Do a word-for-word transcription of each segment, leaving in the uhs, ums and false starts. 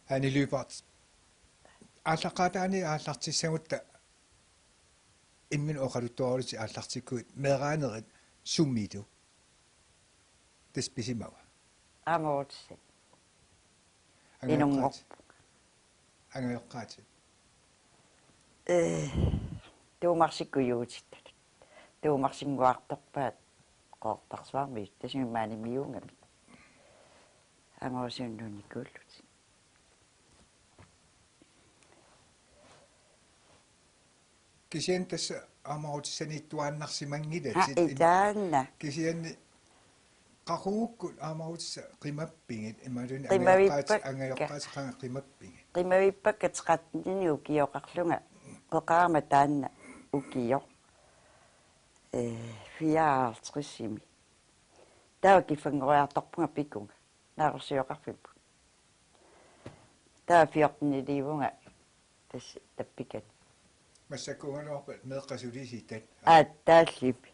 Annie Lyberth. Aallaqqaataani aallartissagutta imminut oqaluttuarlutit aallartikkuit meeraanerit sumilu? Tassa pisimava? Aamma Ruutsen. Angajoqqaat-, inunngorpunga. Angajoqqaatit. Ee, Tuumarsikkut juutittatik. Tuumarsinnguartorpaat Qeqertarsuarmi, tassami maanimiuugamik. Angorusunnuunikuullutik. Kisianni tassa aamma Ruutseniittuaannarsimanngilatit. Aa, itaanna. Kisianni qaqugukkut aamma Ruutsessa qimappigit, imaluunniit qimavippakka. Angajoqqaatit, angajoqqaatit qanga qimappigit? Qimavippakka tretteninik ukioqarlunga, qeqarama taanna ukioq. Ee, fireoghalvtredsimi. Taava kiffanngoriartorpunga pikunga. Naalluarsioqarfipput. Taava fjorteniliivunga tassa tappikani. Massakkuugaluarpat meeqqat sulisitat? Aatsaallimmi.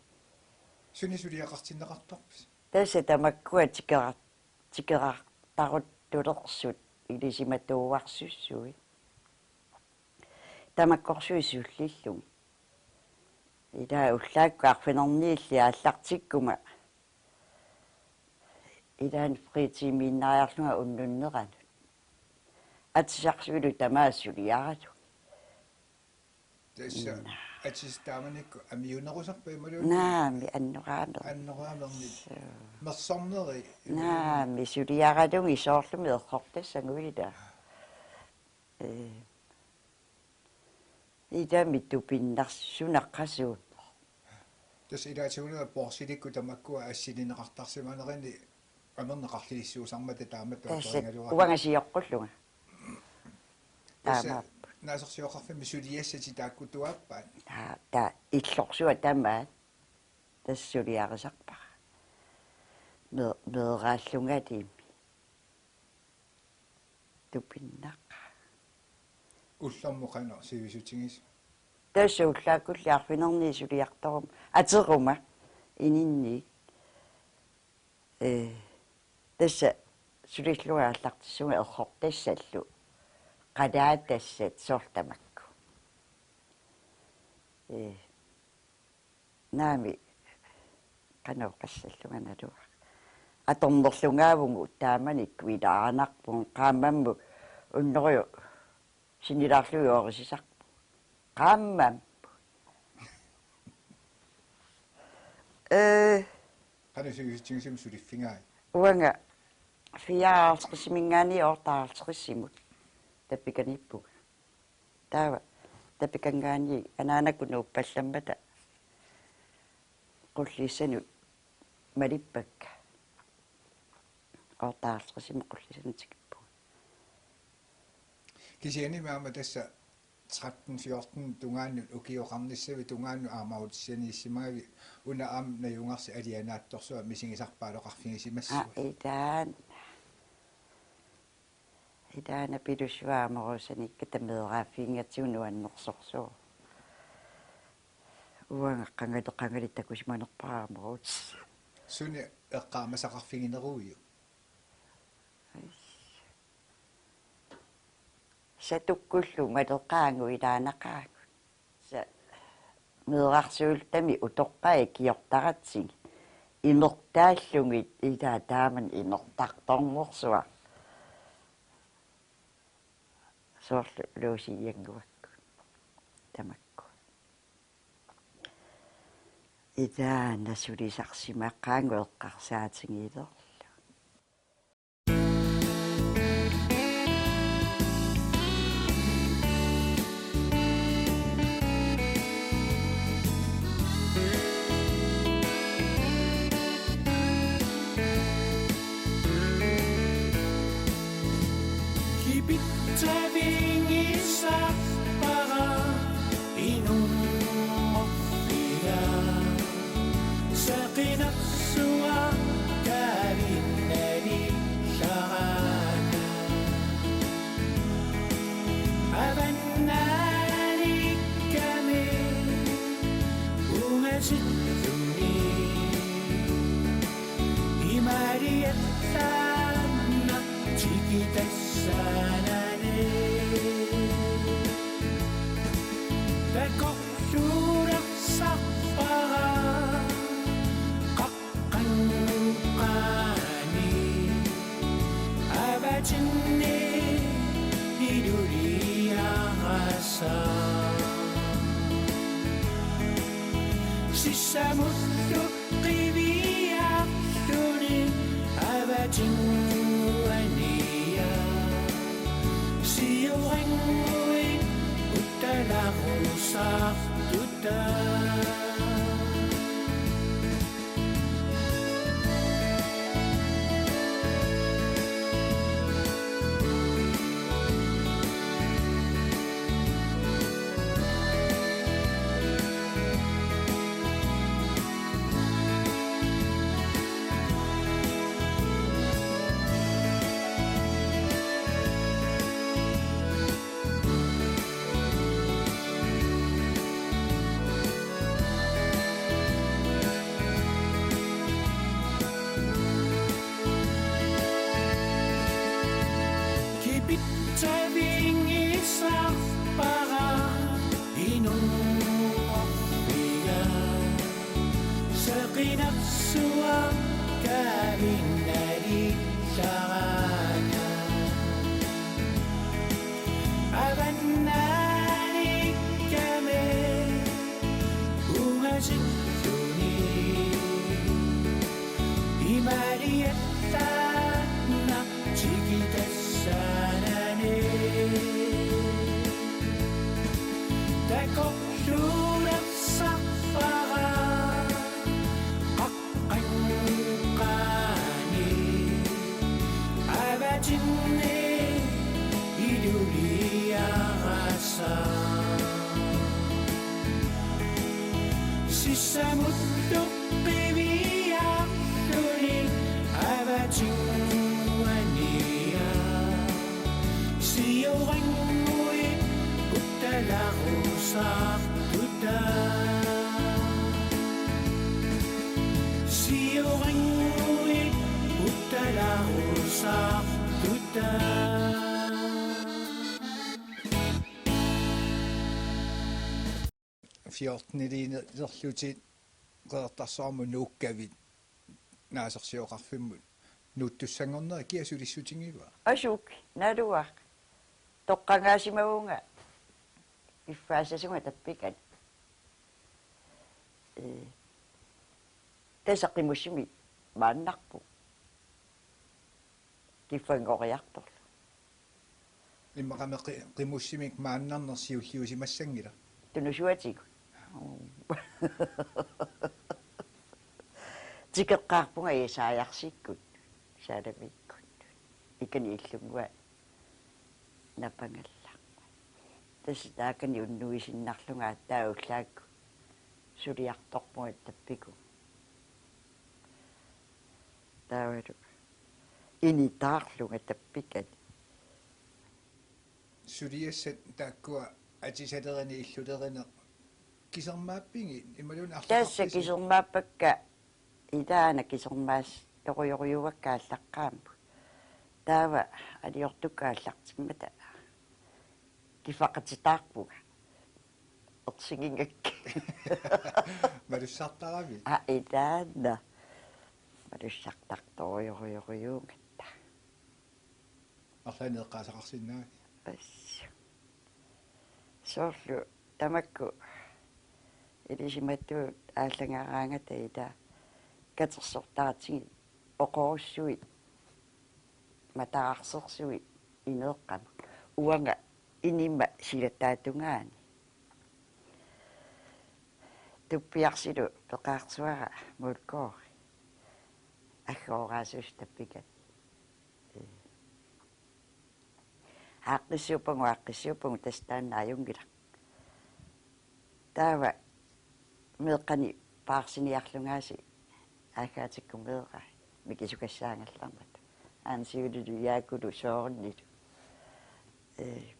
Sunik suliaqartinneqartarpisi? Tassa tamakkua tikera-, tikerartaruttulersut ilisimatuuarsussui. Tamakkorsuit sullillugit. Ila ullaakkut arfinerniilli aallartikkuma. Ilaanni fritimiinnariarlunga unnunneranut. Atisarsuilu tamaasa suliaralugit. Tassa. Naa. Atisat taamanikkut amiunerusarpat imaluunniit? Naamik, annoraamernik. Annoraamernik. Suu. Mersorneri imaluunniit? Naamik, suliaralugit soorlumi errortassagut ila. Ee. Ilami tupinnarsunaqqasuun. Tassa ilaatigut Porschelikkut tamakkua assilineqartarsimanerini amerneqarliissuusarmata taamatut. Tassa atuigaluarput. Uanga sioqqullunga. Tassa taamaappoq. Naasersioqarfimmi suliassatit taakkutuaappaat? Taa, taa illorsuaq tamaat. Tassa suliarisarpara. Me-, meeraallungalimi. Tupinnaq. Ullormut qanoq sivisutigisoq? Tassa ullaakkulli arfinerniit suliartoruma, ateruma, ininniit. Ee, tassa sulillunga aallartissunga errortassallu. Qalaatassat soorlu tamakku. Ee, Naamik, qanoq oqassallunga naluara. Atornerlungaavugut taamanikkut ilaanarpugut, qaammammut unnoruju sinilaarlugit orisisarpugut. Qaammammut. Ee. Qanoq sivisutigisumik suliffigai? Uanga fireoghalvtredsiminngaanniit otteoghalvtredsimut tappikaniippunga. Taava tappikanngaanniit anaanakkut nuuppallammata Qullissanut malippakka. Otteoghalvtredsimi Qullissanut tikippunga. Kisianni aamma tassa tretten fjorten tungaanut ukioqarnissavit tungaanut aamma Ruutseniissimagavit, una aamma najugarsi alianaatsorsuaq misigisarpaaloqarfigisimassuat. Aa, itaanna. Itaanna pilussuaq aamma Ruutseniikkatta meeraaffigingatsigu nuannersorsuuvoq. Uanga qangali qangali takusimanerpara aamma Ruuts. Sunik eqqaamasaqarfigineruiuk? Satukkullu maleqaagut ilaanaqaagut. Sa-, meerarsuulluta utoqqaat ikiortaratsigit. Imertaallugit ilaa taamani imertartornersuaq. Soorlu Luusiiannguakkut. Tamakku. Itaanna sulisarsimaqaagut eqqarsaatigilerlugu. Kipitsavigisarpara inunngorfiga. Saqinarsuaq kavinnali saraana. Avannaanikkami ungasilluni. Imaliallaannaq tikitassana. Tinni iluliarasa. Sissamullu qiviarluni avatinguania. Siorannguit uttalarusartuta. Kipitsavinngisarpara inunngorpiga. Seqinersuaq kavinnalillaraka. Avannaanikkami ungasittuni. Imaliattaanna tikitassaanani. Takorluulersarpara qaqqannguqqaani. Avatinni iluliarasa. Sissamullu qiviarluni avatinguania. Siorannguit uttalarusartuta. Siorannguit uttalarusartuta. Fjorteniliinerlutit Qeqertarsuarmut nuukkavit naasersioqarfimmut nuuttussanngornerit kia sulissutigivaa? Asuki, naluara. Toqqagaasimavunga. Kiffaassasunga tappikani. Ee. Tassa qimussimik maannarpunga. Kiffanngoriartorlunga. Immaqami qi-, qimussimik maannarneq siulliusimassanngilaq. Tunusuatigut. Tikeqqaarpunga Esajarsikkut, Saalamikkut. Ikani illunnguaq napangallarmat. Tassa taakani unnuisinnarlunga aatsaat ullaakkut suliartorpunga tappikut. Taavalu initaarlunga tappikani. Suliassat taakkua atisalerineq, illulerineq kisermaappigit imaluunniit? Tassa arlaqarpisi? Kisermaappakka, ilaana kisermaassorujorujuuakka aallaqqaammut. Taava aliortukka aallartimmata kiffaqatitaarpunga. Ersigingakkit. Malussartaravit? Aa, ilaana. Malussartartorujorujorujuugatta. Arlaannik eqqaasaqarsinnaagit. Assut. Soorlu tamakku ilisimatuut aallangaraangata ila katersortaratigit oqorussuit mataraarsersuit ineeqqamut. Uanga inima silataatungaani. Tuppiarsilu peqaarsuara Molkoori. Aggooraasuusoq tappikani. Aaqqissuuppagu, aaqqissuuppagu tassa taanna ajunngilaq. Taava meeqqani paarsiniarlungaasiit aaggaatikkut meerai mikisukassaagallarmata. Aana siulilu Jaakulu soorunnilu. Ee.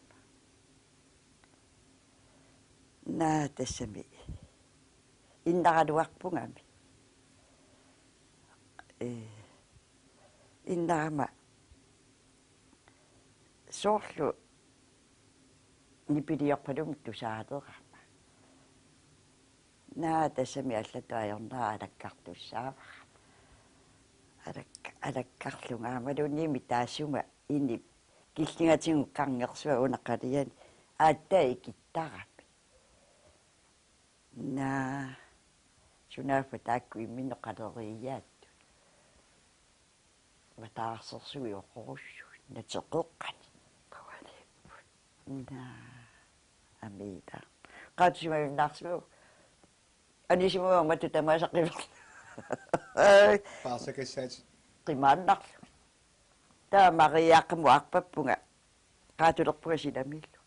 Naa tassami. Innaraluarpungami. Ee. Innarama soorlu nipiliorpalumi tusaalerama. Naa tassami allatut ajornera alakkartussaavara. Alak-, alakkarlunga aammaluunniimmi taassuma Inip killingatigut kangersuaq una qaliani aatsaat ikittarami. Naa, sunaaffa taakku imminnut qaleriiaattut. Mataarsersuit oqorussuit nateqeqqani. Qavaliipput. Naa, amiita. Qaatsimajunnaarsimavoq. Anisimavoq matut tamaasa qiverlu. Paarsakassaatit. Qimaannarlu. Taava Mariaqqamut arpappunga. Qaatulerpunga silamiillu.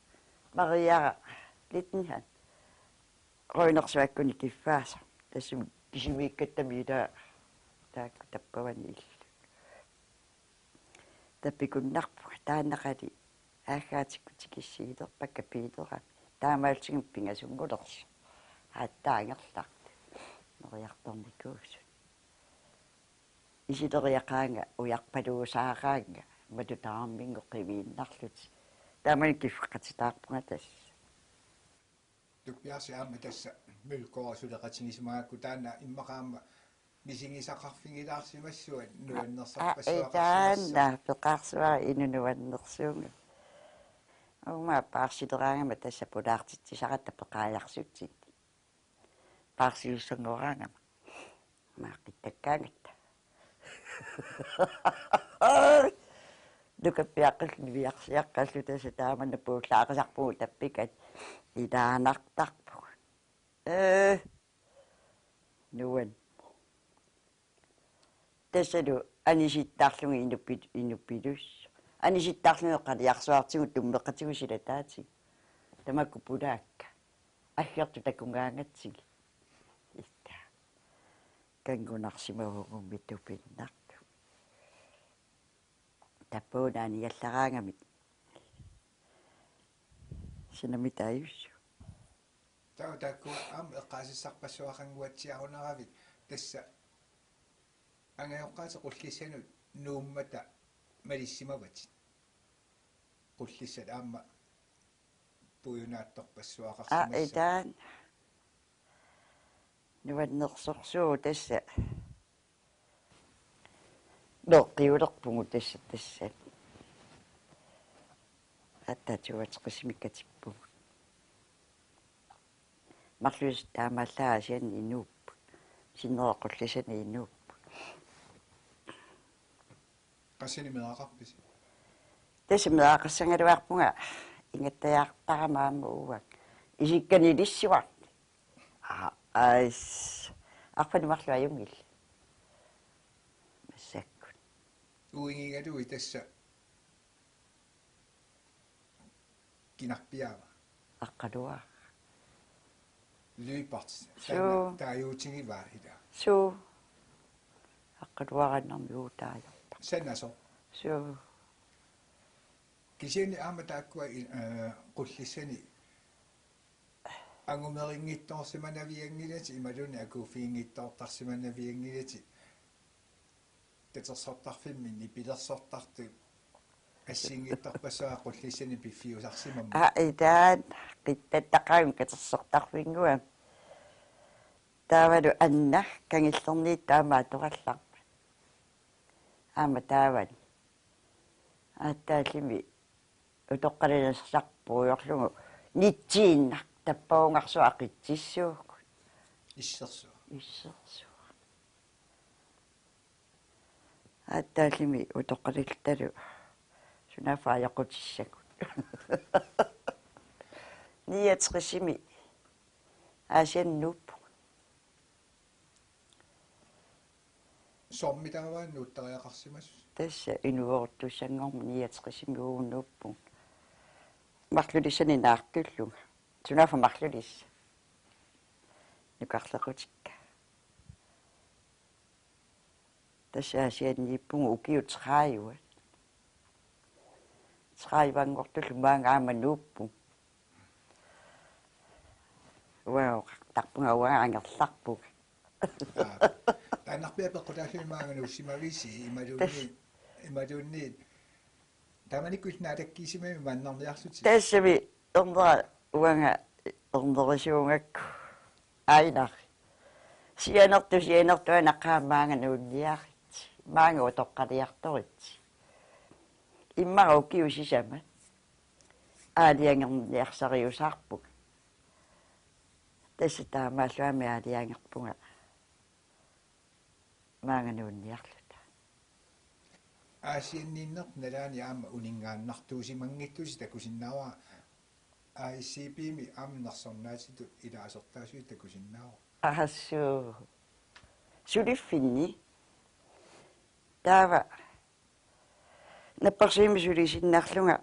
Mariaqa Littenhan. Rønnersuakkuni kiffaasa. Tassami kisimiikkatta miila taakku tappavani illu. Tapikunnarpunga taannaqali aaggaatikkut tikissiilerpakka biilerami. Taamaallugu pingasunngulersoq. Aatsaat angerlartut. Neriartornikuusut. Isileriaqaanga ujarpaluusaaraanga matutaarmingu qiviinnarlutik. Taamani kiffeqatitaarpunga tassa. Tupiarsi aamma tassa Mølgaard suleqatigisimagakku taanna immaqa aamma misigisaqarfigilaarsimassuat nuannersarpassuaqarsimassaaq. Aa, taanna peqarsuara inuk nuannersuugu. Uuma paarsileraangama tassa pulaartitsisaratta peqaajarsutsinnik. Paarsiussanngoraangama. Maaqqittakkaangatta. Nukappiaqqallu niviarsiaqqallu tassa taamani puullaaqisarpugut tappikat ilaanartarpugut. Ee. Nuan. Tassalu anisittarlugit inuppi-, inuppilus. Anisittarlugit qaliarsuartigut tummeqqatigut silataatigut. Tamakku pulaakka. Aggertut takugaangatsigit. Ita. Kanngunarsimavugummi tupinnartut. Tappuuna anigallaraangamik. Sinamitaajussu. Taava taakku aamma eqqaasassarpassuaqannguatsiarunaravit tassa angajoqqaatit Qullissanut nuummata malissimavatit. Qullissat aamma puiunaattorpassuaqarsimassaaq. Aa, itaan. Nuannersorsuuvoq tassa. Noqqiulerpugut tassa tassa. Aatsaat toogtres-imikkatippugut. Marluisa taamaallaat Aasianni inuupput. Sinnera Qullissanut inuupput. Qassinik meeraqarpisi? Tassa meeraqassagaluarpunga ingattajaartarama aamma uanga. Isikkanni ilissuarni. Aa, ais. Arfineq-marluk ajunngillat. Massakkut. Uigigaluit tassa kinarpiaava? Aqqaluaq. Lyberth. Suu. Taanna taaguutigivaa ila. Suu. Aqqaluaraannarmi uutaajarpa. Sanasoq. Suu. Kisianni aamma taakkua i-, eh, Qullissani angumerinngitsoorsimanavianngilatit imaluunniit akuuffiginngitsoortarsimanavianngilatit. Katersortarfimmi nipilersortartut assigiinngitsorpassuit Qullissani piffiusarsimammat. Aa, itaan qittattaqaagut katersortarfinnguamik. Taavalu Anna Kangillerniittoq aamma atorallarmat. Aamma taavani. Aatsaallimi utoqqalinersaarpoq ujoorlugu nitsiinnaq tappavungarsuaq aqitsissuugut. Issersuaq. Issersuaq. Aatsaallimi utoqqalittalu sunaaffa ajoqutissagut. Niogtresimi Aasianni nuuppugut. Soormitaava nuuttariaqarsimasoq? Tassa inueruttussanngormat niogtresimi uagut nuuppugut. Marlulissani naartullunga. Sunaaffa Marlulissat. Nukarlequtikka. Tassa Aasianniippugut ukiut tredive. Tredive-nngortullu maanga aamma nuuppugut. Uanga oqartarpunga uanga angerlarpunga. Aa. Taannarpiaq peqqutaalluni maanga nuussimavisi imaluunniit, imaluunniit taamanikkut naalakkiisimavit maannarniarlutit. Tassami ernera uanga ernerisuugakku. Aajuna. Sianertut, sianertut anaqaaq maanga nuunniarit. Maanga utoqqaliartorit. Immaqa ukiut sisamat aalajangerniarsariusaarpunga. Tassa taamaalluarmi aalajangerpunga maanga nuunniarluta. Aasianniinnertut nalaani aamma uninngaannartuusimanngitsusi takusinnaavara, A S C P-mi aamma nersornaatitut ilaasortaasusi takusinnaavara. Assut. Suliffinni. Taava napparsimmik sulisinnarlunga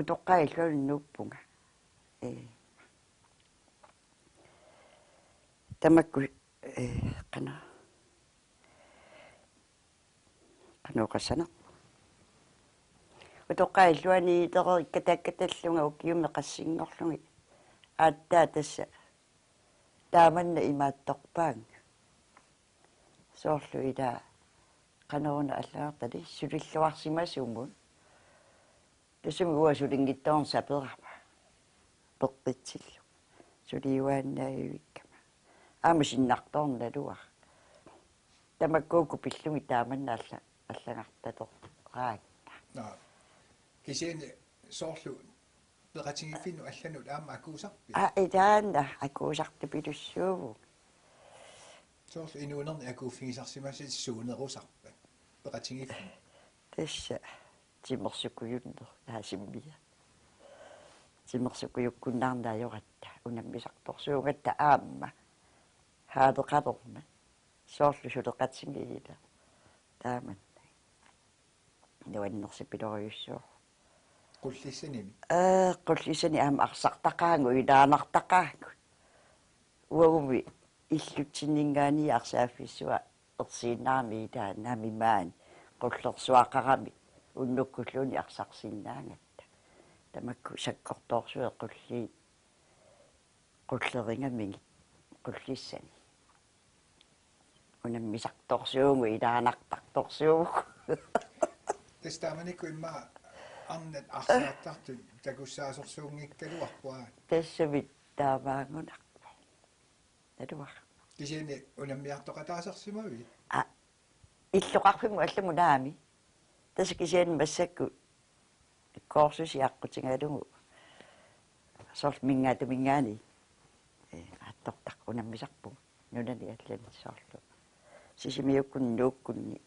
utoqqaat illuanni nuuppunga. Ee. Tamakku, ee, qanoq. Qanoq oqassanerpoq. Utoqqaat illuanni itereerikka taakka tallunga ukiummi qassinngorlugit. Aatsaat tassa taamanna imaattorpaannga. Soorlu ila qanoruna allagartali sulilluarsimasugut. Tassami uanga sulinngitsoorneq saperama. Peqqitsillugu. Suliuaannaavikkama. Aamma sinnartoorneq naluara. Tamakkuuku pillugit taamanna alla-, allagartatorpaannga. Naa. Kisianni soorlu peqatigiiffinnut allanut aamma akuusarpit? Aa, ilaanna akuusartupilussuuvugut. Soorlu inuunerni akuuffigisarsimasasi suunerusarpat peqatigiiffinnut? Tassa timersukujunneq naasimmia. Timersukujukkunnaarneq ajoratta, unammisartorsuugatta aamma. Haaleqalermat. Soorlu suleqatigiit ila. Taamannak. Nuannersipilorujussuuvoq. Qullissanimi? Ee, qullissani aamma arsartaqaagut, ilaanartaqaagut. Uagummi illutsinninngaanniit arsaaffissuaq ersiinnarami ilaannaami maani. Qullersuaqarami unnukkulluunniit arsarsinnaagatta. Tamakku sakkortoorsuit qulliit qullerigamigit qullissani. Unammisartorsuuvugut, ilaanartartorsuuvugut. Tassa taamanikkut immaqa arnat arsaattartut takussaasorsuunngikkaluarput, aa? Tassami taamaanngunarpoq. Naluara. Kisianni unammiartoqataasarsimavit? Aa, illoqarfimmut allamut naamik. Tassa kisianni massakkut kursusi aqqutigalugu soorlu Mingaatuminngaanniit, ee, attortaq unammisarpugut nunani allani soorlu Sisimiukkunni, Nuukkunni,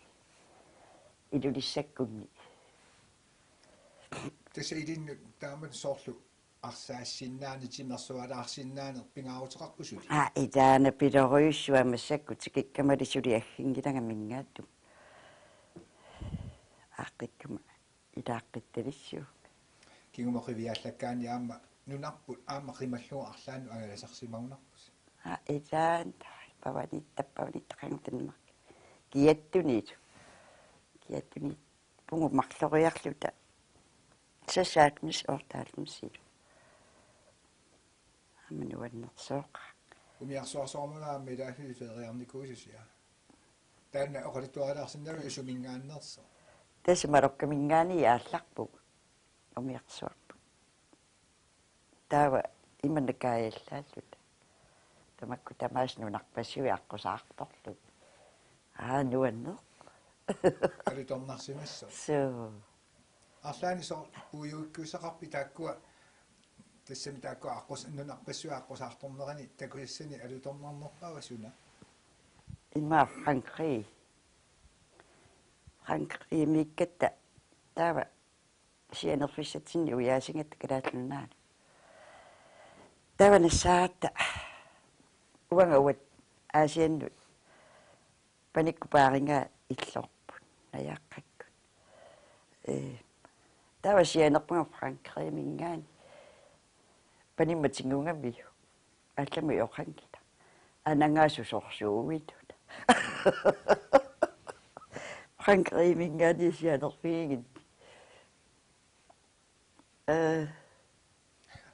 Ilulissakkunni. Tassa ilinnut taamatut soorlu arsaassinnaanit, timersualaarsinnaaneq pingaaruteqarpoq suli? Aa, ilaanna pilorujussuaq massakkut tikikkamali suli agginngilanga Mingaatumut. Aaqqikkama ilaaqqittalissuu. Kingumut qiviaallakkaanni aamma nunarput aamma qimallugu arlaannut angalasarsimagunarpusi. Aa, ilaanna pavaniitta-, pavaniittaqanngilaq Danmark. Kiattuniit. Kiattuniit. Pungu marloriarluta. Seksoghalvfems, otteoghalvfemsilu. Aamma nuannersooqaaq. Umiarsuarsuarmut aamma ilaasortaqarnikuususia. Taanna oqaluttuarilaarsinnaaviuk suminngaanneersoq? Tassa Mallorcaminngaanniit aallarpugut. Umiarsuarput. Taava imannak kaajallaalluta. Tamakku tamaasa nunarpassuit aqqusaartorlugit. Aa, nuanneq. Alutornarsimassaaq. Suu. Arlaanni soorlu puiuikkussaqarpit taakkua, tassami taakkua aqqus-, nunarpassuit aqqusaartorneranni takusassani alutornarnerpaava suna? Ima Frankrig. Frankrig-miikkatta taava sianerfissatsinnik ujaasigatta Kalaallit Nunaannut. Taava nassaaratta uanga uagut Aasiannut panikkut paarigaat illoorput, najaaqqakkut. Ee, taava sianerpunga Frankrig-minngaanniit. Panimma tigugamiuk. Allamut oqanngilaq. Anangaasut sorsuuittut. Frankrig-minngaanniit sianerfigiginni. Ee.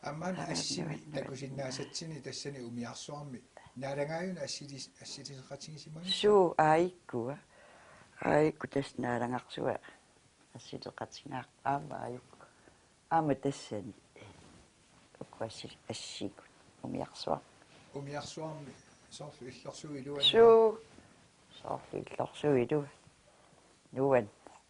Aamma assimi takusinnaasatsinni tassani umiarsuarmi. Naalagaajuna assilis-, assiliseqatigisimagit? Suu, aajukkua. Aajuku tassa naalagarsuaq. Assileqatigaarput aamma aajuku. Aamma tassani. Uku assi-, assigut. Umiarsuaq. Umiarsuarmi soorlu illorsuit iluanni. Suu. Soorlu illorsuit iluanni. Nuann.